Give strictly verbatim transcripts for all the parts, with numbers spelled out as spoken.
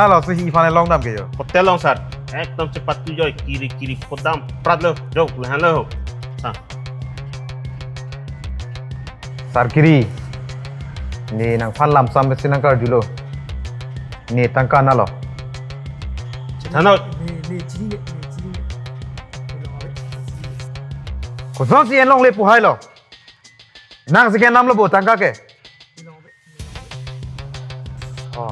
Alo, si hi phan long dam ke jo. Hotel long sir. Ekdom cepat tu joi, kiri kiri podam prat lo, jo, lehan lo. Sa. Sir Kiri. Ne nangphan lamsam besi nangkarjulo. Ne tangka nalo. Chethanoi. Kosonsi en longle pu hai lo. Nang si ke nam lo bo tangka ke. Oh.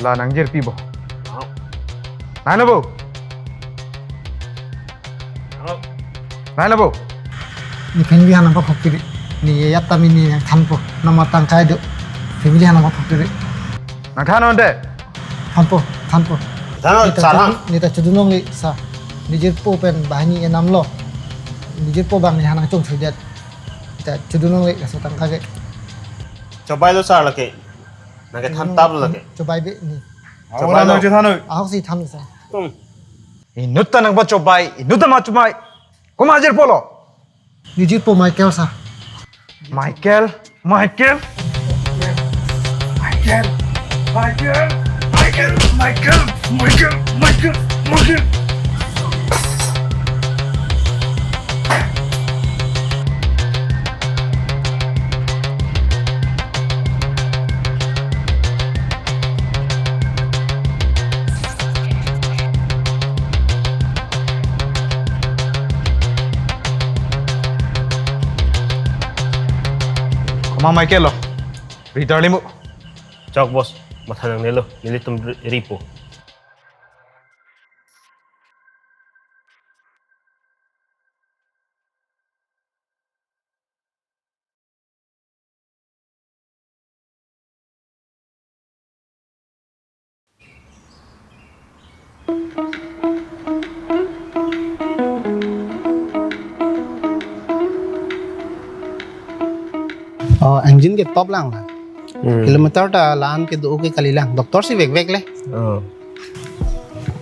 La nangjirpi bo. Nai lo bo. Nai lo bo. Ne family hanang pakhok tiri. Ne yat tami ne nangthanpo. Nama tangkai do. Family hanang pakhok tiri. Nangthan onde. Thanpo, thanpo. Thanpo, ne ta sir, chodu, ne ta chodun longle sir. Nijirpo pen banghini enam lo. Nijirpo bang ne hanang chongchoi det. Ne ta chodun longle, laso tangka ke. Chobai lo sir lake. Nangke than tap lo lake. Chobai be ne. Chobai lo. Chobai lo. Ahok si than sir. Hmm. Inut ta nangpachobai, inut ta machobai. Komat jirpo lo? Nijirpo Michael sir. Michael, Michael. Michael, Michael, Michael, Michael, Michael, Michael, Michael. Komat Michael lo? Rita limu. Chok boss, matha nangnelo, nelitum ri-, ripo. Oh, engine ke top lang la. Hmm. Kilometer ta la-an kedo ke kali lang. Doctor si vekvek le. Oh.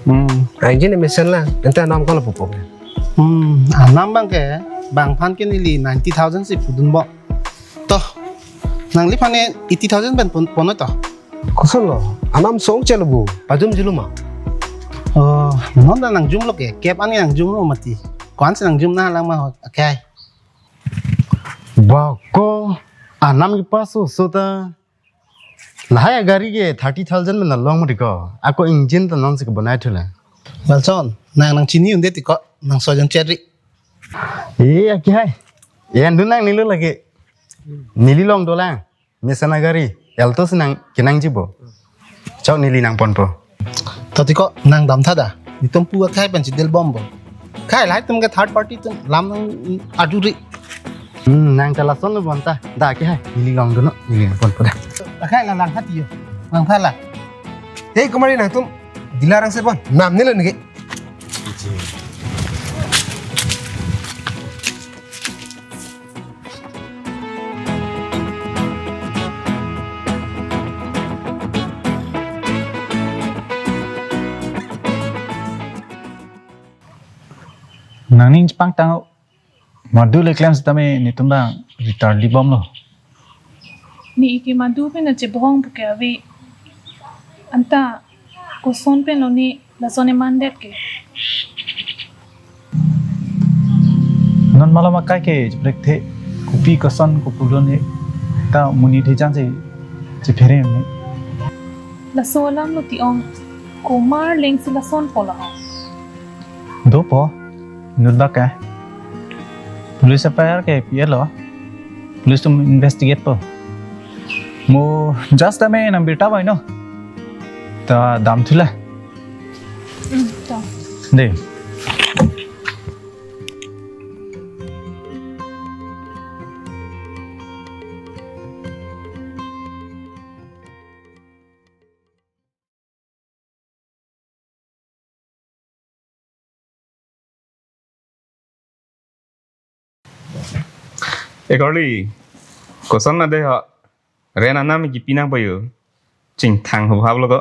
Hmm. Engine mesen la. Ente anam ko lapu po. Hmm, anam abang ke, bang aphan ke neli ninety thousand si pudun bo. To, nangliphan eighty thousand pen pon, pon to. Koson lo, anam song chelo bu, pajum jilu ma. Oh, non ta nangjum lo ke, kep ani nangjum lo mati. Ko-an si nangjum na lang ma ho, akai. Ba ko, anam kepaso so ta. Lahai agari ke thirty thousand pen nalong mati ko. Ako engine ta non si kebonai thula. Balson, nang nangchini un-e tiko, nang sojon cherry. Eh, aki hai. Yan dun nangnelo lake. Neli long dolang. Nissan agari. Alto si nang kenangji bo. Chok neli nangponpo. To tiko nang damtha da. Netum pu akhai pen chidel bom bo. Khei lahai atum ke third party atum lam nang aduri. Hmm, nang ta lason lo bonta. Da ke hai. Neli long dono. Neli nangponpo da. Akhai la langtha tiyo. Langtha la. Hei, kumari nangtum. Dilarang se bon. Namnelo neke. Nangning chepangtang o, madu le klem setame netum abang retire li bomlo. Ne ke madu pen na chebohong puke ave. Anta koson pen lo ne lason eman det ke. Non malom akai ke jeprek the, kopi koson kopulo ne ta monit he jan se chephere ne. Laso alam lo ti-ong, komat leng si lason po lo ha. Dopo, inut bak ke. Police F I R ke pi-et lo. Police atum investigate po. Mo just tame nang birta bai no. Ta damthu la. Hmm, to. De. Ekorli, koson na de ha, ren anam kipi nang payo, chingthang ho bhab lo ko,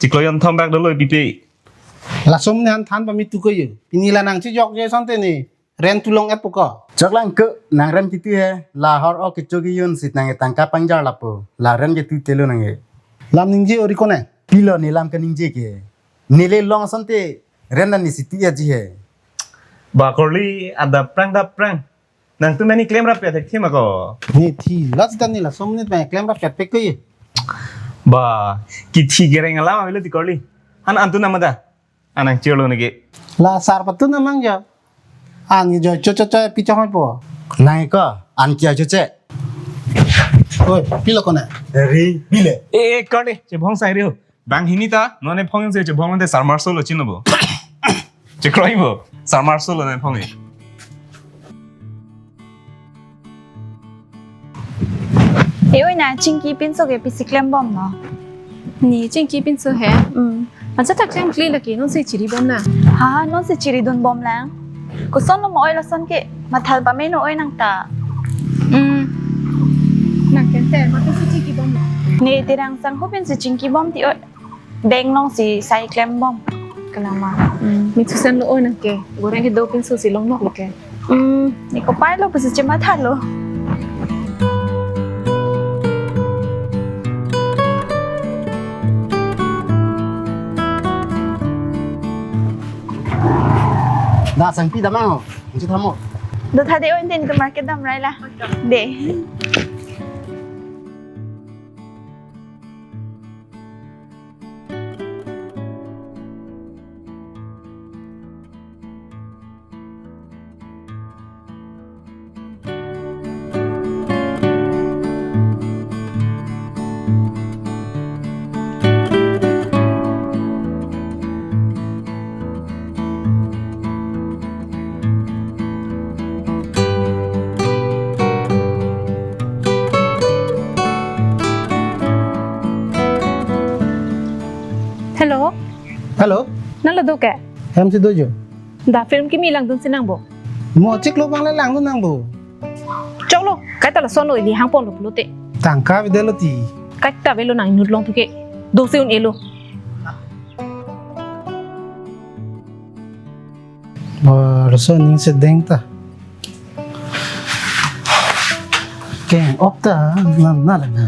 chiklo jon thom bak dolo pipe. Lason ne han than pami tu ko yo, pini la nang chijok je son te ne, Rent tu long-et po ko. Choklang ke, nang rent kitu he, la hor-o kecho kejun si nang tangka pangjar lapu, la rent kitu telo nang he. Lam ningje ori ko nang. Pilo ne lam keningje ke. Neli long asonte, rent nang nisi tu-etji he. Ba korli, adap prang dap prang. Nangtum mani klemrap ya thekthim ako. Ne thi, la sita ne la som ne ba klemrap ya pek ko ye. Ba, kithi kereng alam avelo ti korli. Han antu nama da. Anang chirlo neke. La sar patu namang ja. An jo cho cho cho pi chong po. Nang ko, an kia cho che. Oi, pilo ko nang. Eri, pile. Eh, eh, korli, chebhong sai rio. Bang hini ta, non ephong si chebhong te summer solo chinlo bo. Chekroi bo, summer solo non ephong e. E oi nang, chingki pinso ke pisi klem bom no. Ne chingki pinso he? Hmm. Acha tak klem kle lagi, non si chiri bom nang. Ha, non si chiri dun bom lang. Koson lo mo oi lason ke, mathal pame no oi nang ta. Hmm. Nang kente, matu si chingki bom nang. Ne tirang sang hupin si chingki bom ti oi. Bank along si sai klem bom. Kalama. Hmm. Mi thusen lo oi nang ke. Goreng ke do pinso si long nok lo ke. Hmm, ne kopai lo pusi chematha lo. Da sangpi damang ho. Nji thamo. Do tha de oi, tin tu market dam rai la. De. Hello. Hello. Nang la do ke? Hem si do jo. Da film kimi langdun si nang bo. Mo chiklo bang le langdun nang bo. Choklo, kaita lason lo ili hang pon lo pulote. Tangka bidelo ti. Kaita avelo nang inut long tu ke. Do si un-elo. Ba, laso aning si deng ta. Keng-op ta, na, na la na.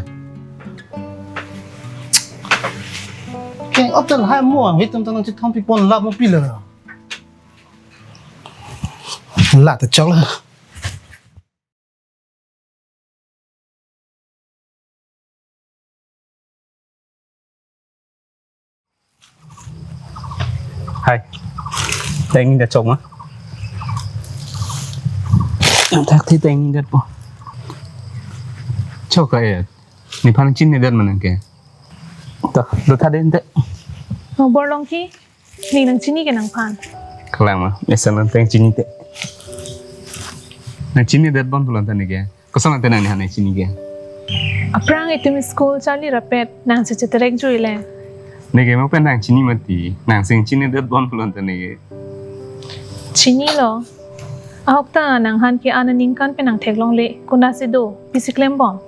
Keng-op ta lahai mo, hitum ta nang chithom pi pon lap mo pilo. La ta choklo. Hai. Teng da chok ma. Thak thi teng da po. Chok ka e. Nephan chinidet ma nang ke. To, do tha den te. Oh, bor long thi. Ne nang chini ke nangphan. Kalang ma, mesen nang teng chini te. Nang chinidet bon pulang tane ke. Koson nang tenang ne han nang chini ke. Aphrang itum school charli rapet nang si cheterek jui le. Neke mo pen nang chini mati, nang si chinidet bon pulang tane ke. Chinilo. Ahok ta nanghan ke an aningkan pen nang theklongle, konat si do, pisi klem bom.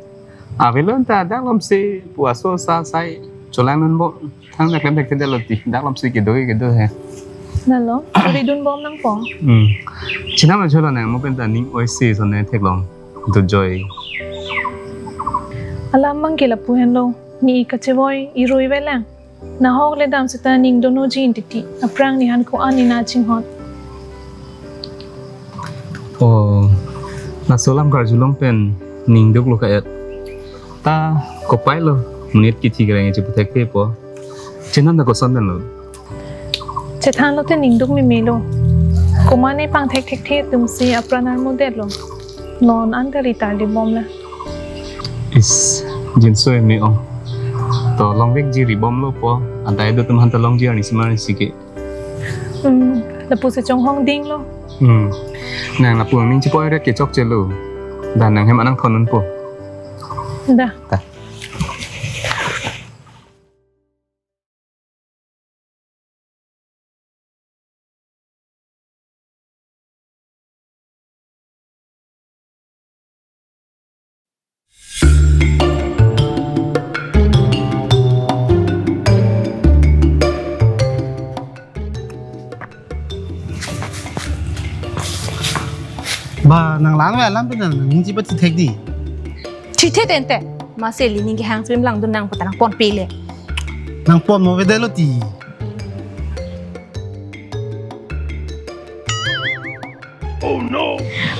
Avelo ta dak lom si pu aso sa sai cholang non bo. Thang dak klem thekthedetlo ti, dak lom si kedo kedo he. Nalo, ridun bom nangpo. Hmm. Chinam cholo nang mo pen ta ning oi si ason ne theklong. Do joi. Alam mang ke lapu henlo, ne kachevoi, irui velang. Nahok le dam seta ning dono jin titi, aphrang nephan ko-an ne nang chinghon. Oh, laso alam karjulong pen ning duklo ka-et. Ta kopai lo, monit kithi kereng chepu thekthepo. Chethan ta koson pen lo. Chethan lote ning duk memelo. Komat ne pangthek thekthe atum si apran armodetlo. Non an ta ritar di bom la. Is, jinso eme ong. To longvekji ri bomlo po. Adai do atum aphan ta longji arni si mar si ke. Hmm, lapu si chonghong dinglo. Hmm. Nang lapu aning chipoi ret ke chokchelo. Da nang hem anang thon unpo. Da. Da. Nang lang me alam pen nang ningji pachethek di. Chethe tente. Masi ili ning kehang film langdun nang puta nangponpe le. Nangpon mo avedetlo ti.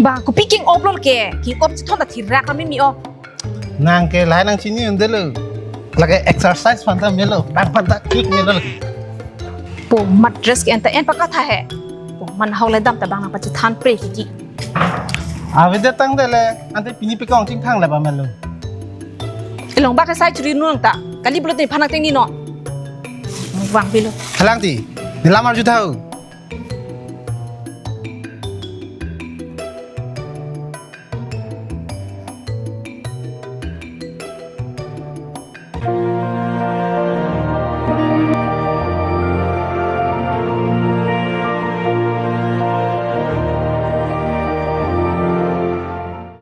Ba, kopi king-op lo ke? King-op chethon ta thirak kami mi-op. Nang ke lahai nang chini un-edetlo. Lake exercise aphan ta melo, bang aphan ta kick melo. Po mat dress ke-en ta en pakatha he. Po man hok le dam ta bang nangpachethan pre kiki. Avedet tangdet le, ante pini pekong chingthang le ba melo. Ilong ba ke sai churi nung ta. Kali pulo tin phan ateng ni no. Vangpelo. Halang ti, ne lam arju tha ho.